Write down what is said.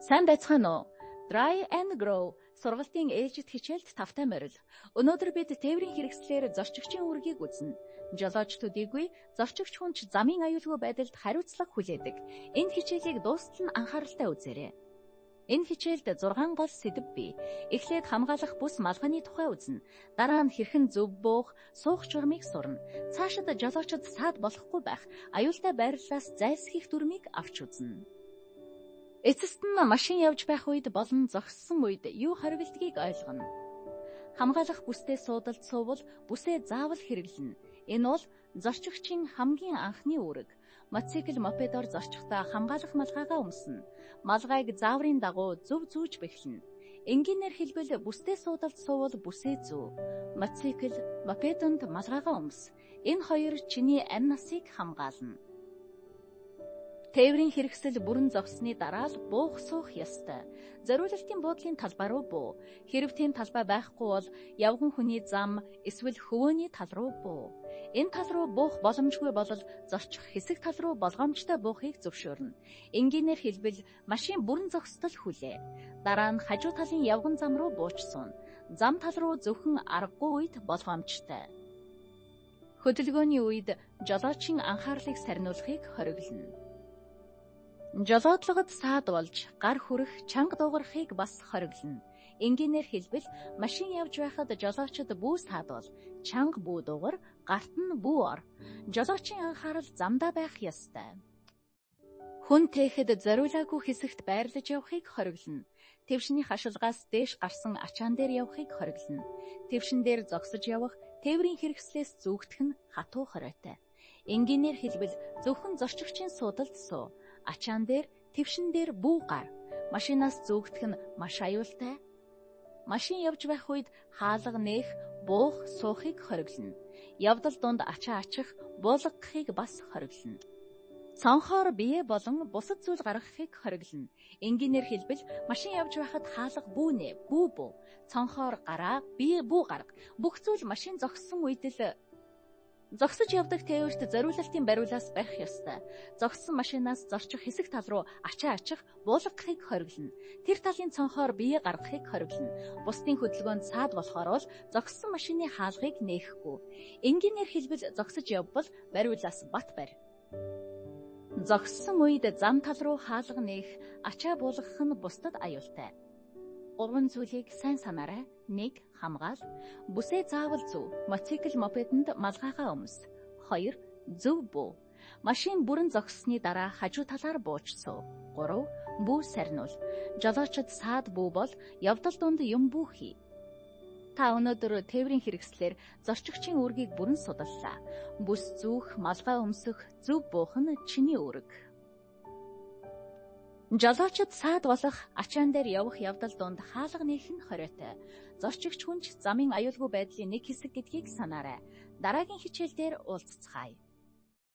Сайн байцгаана уу? Dry and Grow сургалтын ээлжит хичээлд тавтай морил. Өнөөдөр бид тээврийн хэрэгслээр зорчигчийн үүргийг үзнэ. Жолооч төдийгүй зорчигч хүн ч замын аюулгүй байдалд хариуцлага хүлээдэг. Энэ хичээлийг дуустал нь анхааралтай үзээрэй. Энэ хичээлд 6 гол сэдэв бий. Эхлээд хамгаалах бүс малгайны тухай үзнэ. Дараа нь хэрхэн зөв буух, суух журмыг сурна. Цаашид жолоочид саад болохгүй байх, аюултай байрлалаас зайлсхийх дүрмийг авч үзнэ. Эцэст нь машин явж байх үед болон зогссон үед юу хориглодгийг ойлгоно. Хамгаалах бүстэй суудалд суувал бүсээ заавал хэрэглэнэ. Энэ бол зорчигчийн хамгийн анхны үүрэг. Мотоцикл, мопедоор зорчихдоо хамгаалах малгайгаа өмснө. Малгайг зааврын дагуу зөв зүүж бэхлэнэ. Энгийнээр хэлбэл бүстэй суудалд суувал бүсээ зүү. Мотоцикл, мопедонд малгайгаа өмс. Энэ хоёр чиний амь насыг хамгаална. Тээврийн хэрэгсэл бүрэн зогссоны дараа л буух суух ёстой. Зориулалтын буудлын талбай руу буу. Хэрэв тийм талбай байхгүй бол явган хүний зам эсвэл хөвөөний тал руу буу. Энэ тал руу буух боломжгүй бол зорчих хэсэг тал руу болгоомжтой буухыг зөвшөөрнө. Энгийнээр хэлбэл машин бүрэн зогсдол хүлээ. Дараа нь хажуу талын явган зам руу бууч сууна. Зам тал руу зөвхөн аргагүй үед болгоомжтой. Хөдөлгөөний үед жолоочийн анхаарлыг сарниулахыг хориглоно. Жолоодлогод саад болж, гар хүрэх, чанга дуугарахыг бас хориглоно. Энгийнээр хэлбэл машин явж байхад жолоочид бүү саад бол, чанга бүү дуугар, гарт нь бүү ор. Жолоочийн анхаарал замдаа байх ёстой. Хүн тээхэд зориулаагүй хэсэгт байрлаж явахыг хориглоно. Твшний хашилгаас дээш гарсан ачаан дээр явахыг хориглоно. Твшин дээр зогсож явах, тээврийн хэрэгслээс зүүгдэх нь хатуу хориотой. Энгийнээр хэлбэл зөвхөн зорчигчийн суудалд суу. Ачаан дээр, твшин дээр бүү гар. Машинаас зүүгдэх нь маш аюултай. Машин явж байх үед хаалга нээх, буух, суухыг хориглоно. Явдал дунд ачаа ачих, буулгахыг бас хориглоно. Цонхоор бие болон бусад зүйл гаргахыг хориглоно. Энгийнээр хэлбэл машин явж байхад хаалга бүү нээ, бүү буу. Цонхоор гараа, бие бүү гарга. Бүх зүйл машин зогссон үед л зогсож явдаг тээвэрт зориулалтын бариулаас барих ёстой. Зогссон машинаас зорчих хэсэг тал руу ачаа ачих, буулгахыг хориглоно. Тэр талын цонхоор бие гаргахыг хориглоно. Бусдын хөдөлгөөнд саад болохоор бол зогссон машины хаалгыг нээхгүй. Энгийнээр хэлбэл зогсож явбал бариулаас бат барь. Зогссон үед зам тал руу хаалга нээх, ачаа буулгах нь бусдад аюултай. 3 зүйлийг сайн санаарай. 1. Хамгаал. Бүсээ заавал зүү. Мотоцикл, мопедонд малгайгаа өмс. 2. Зөв буу. Машин бүрэн зогссоны дараа хажуу талаар бууч суу. 3. Бүү сарниул. Жолоочид саад бүү бол явдал дунд юм бүү хий. Та өнөөдөр тээврийн хэрэгслээр зорчигчийн үүргийг бүрэн судаллаа. Бүс зүүх, малгай өмсөх, зөв буух нь чиний үүрэг. Жолоочид саад болох, ачаан дээр явах явдал дунд хаалга нээх нь хориотой. Зорчигч хүн ч замын аюулгүй байдлын нэг хэсэг гэдгийг санаарай. Дараагийн хичээл дээр уулзацгаая.